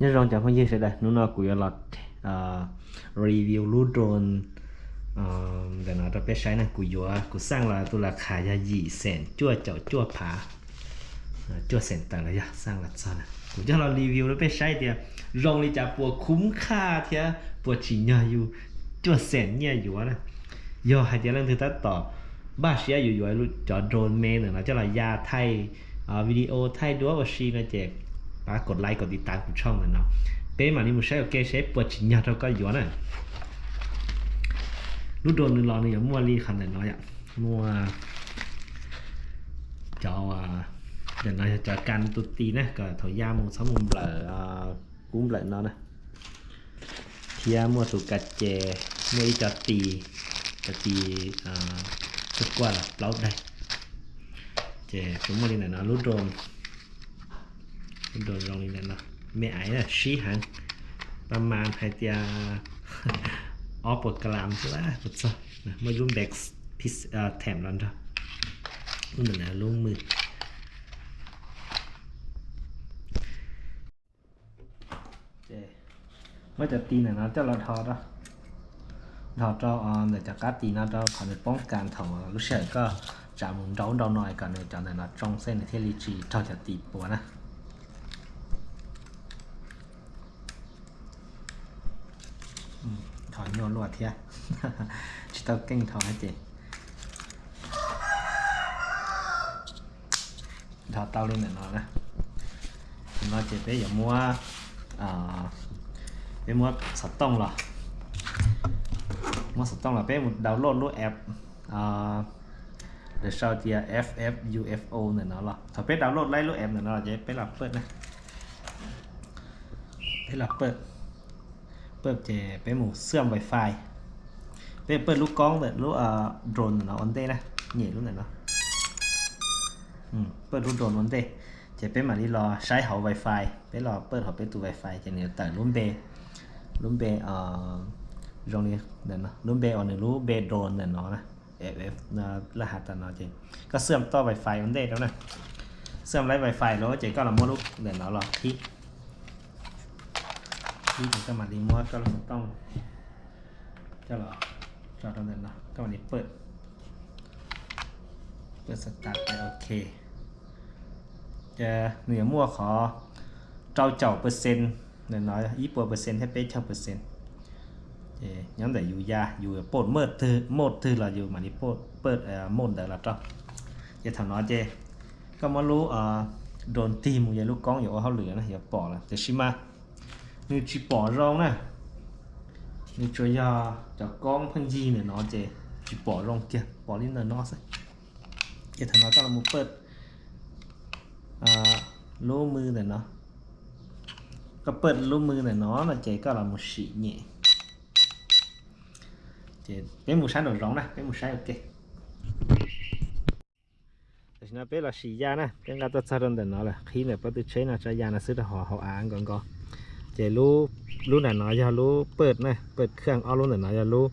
Nyob zoo cov phooj ywg sawv daws, hnub no kuv yuav los review lub drone ntawm no rau peb saib na. Kuv yuav, kuv xaj los tus las khas yog yim xees cuaj caum cuaj phav, cuaj xees tawm los yog xaj los txog na. Kuv coj los review rau peb saib tias zoo li cas, puas khub khaj thiab puas tsim nyog yus cuaj xees nyiaj yuav na. Yog hais tias leej twg tab tom npaj siab yuav yuav cov drone me ntawm no coj los ya thaij video, thaij duab ua si no ces pab kom like kom tiv tav kuv tshooj ntawm no. Peb mam li mus saib ua ke seb puas tsim nyog rau koj yuav na. Lub drone nws los nws yuav muaj li qhov ntawm no yom, muaj cov, ntawm no yog cov kas tus tis na, kom thaum ya mus txhob mus nplawm kub nplawm no na. Thiab muaj tus kas ces, muaj ib co tis, cov tis xub kuaj los plaub daim. Ces tsuas muaj li ntawm no lub drone. Lub drone zoo li ntawm no, me aiv sib heev, pas mas hais tias ob puas kalam xwb puas txog. Muaj ib lub npe them los nrog. Lub ntawm no lub mws. Muab cov tis ntawm no coj los dhos, dhos rau ntawm cov qab tis no rau qhov nws poob kas thaum lub sij hawm koj tsa mus nrau nrau no kom nws cov ntawm no tsoo xwb nws thiaj li tsis raug cov tis puas na. Dhos nyuaj luaj thiab, tsis tau keej dhos ces dhos tau li ntawm no na. Thaum no ces peb yuav muab, peb muab xov tooj los, muab xov tooj los peb mus download lub app, lawv sau tias F F U F O ntawm no los. Thaum peb download laib lub app ntawm no los ces peb los pawj na. Peb los pawj, pawj ces peb mus xwam wifi. Peb pawj lub koob ntawm lub drone ntawm no ua ntej na, nyem lub ntawm no. Pawj lub drone ua ntej, ces peb mam li los saib hauv wifi. Peb los pawj hauv peb tus wifi ces nws yuav tawm lub npe, lub npe zoo li ntawm no, lub npe uas nws lub npe drone ntawm no na, F F laj has tas no ces koj xwam toj wifi ua ntej rau na. Xwam laib wifi lawm ces koj los muab lub ntawm no los qhib, qhib ces koj mam li muab koj lub xov tooj coj los tso rau ntawm no, koj mam li pawj, pawj start, ok. Ces nws yuav muaj qhov rau caum percent ntawm no, ib puas percent thiab peb caug percent. Ces nyob ntawm yus ya, yus pawj mode twg los yus mam li pawj mode ntawd los rau. Ces thaum no ces koj muab lub drone tig mus ces lub koob yuav ua hauj lwm na, yuav pom lawm. Tiam sis mas nws tsis pom zoo na, nws tsuas yog cov koob pheej yig ntawm no ces tsis pom zoo kiag, pom li ntawm no xwb. Ces thaum no koj los mus pawj lub mws ntawm no, koj pawj lub mws ntawm no no ces koj los mus sim nyem. Ces peb mus saib nraum zoov na, peb mus saib ua ke. Tam sim no peb los sim ya na, peb nqa tuaj txog rau ntawm no lawm, qhib ntawm pob tw tsheb no tso ya no xwb rau hauv av nkaus nkaus. Ces lub ntawm no yog lub pawj na, pawj khaj, ob lub ntawm no yog lub,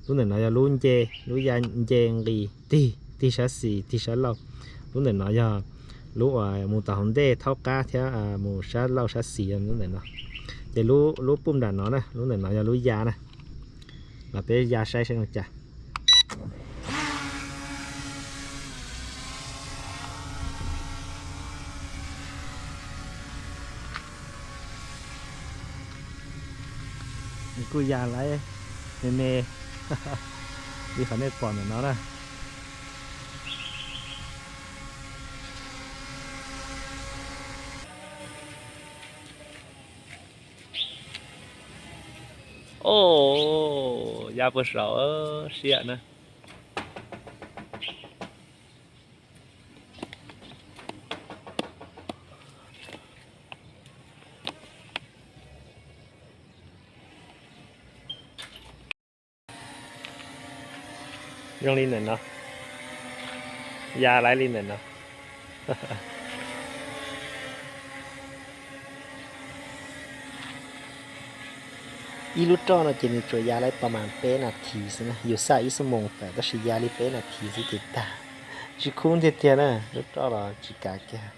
lub ntawm no yog lub nce, lub ya nce nqis tig, tig sab xis tig sab laug. Lub ntawm no yog lub uas mus tom hauv ntej thaub qab thiab mus sab laug sab xis lub ntawm no. Ces lub pum nram no na, lub ntawm no yog lub ya na. Los peb ya saib saib zoo cas. Nws kuj ya laib me me li qhov nej pom ntawm no na. O, ya puag saud siab na. Zoo li ntawm no, ya laib li ntawm no. Ib lub roj no ces nws tsuas ya laib pas mas peb nas this xwb na, yus xaj ib xuab moos tawm tab sis ya li peb nas this xwb ces tag. Tsis khub tiag tiag na, lub roj los tsis kav kiag.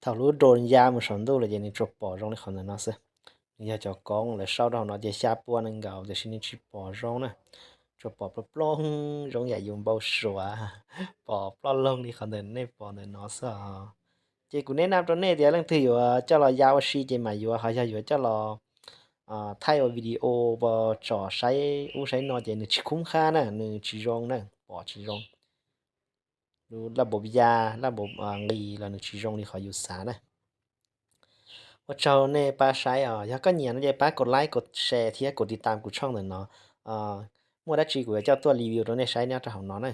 thaum lub drone ya mus saum ntuj lawm ces nws tsuas pom zoo li qhov ntawm no xwb. Nws yog cov koob lawv sau rau hauv no ces xya pua nees nkaum tiam sis nws tsis pom zoo na, tsuas pom ploj plooj zoo yam yus npau suav, pom ploj loog li qhov ntawm nej pom ntawm no xwb os. Ces kuv neb nam rau nej tias leej twg yuav coj los ya ua si ces mam yuav, ho yog yuav coj los thaij ua video tso saib ub saib no ces nws tsis khub qhab na, nws tsis zoo na, pom tsis zoo. Lub laj npaum ya, laj npaum nqis los nws tsis zoo li qhov yus xav na. Ua tsaug nej pab saib os, yog koj nyiam no ces pab kom like, kom share thiab kom tiv tam kuv tshooj ntawm no. Muaj dab tsi kuv yuav coj tuaj review rau nej saib nyob rau hauv no na.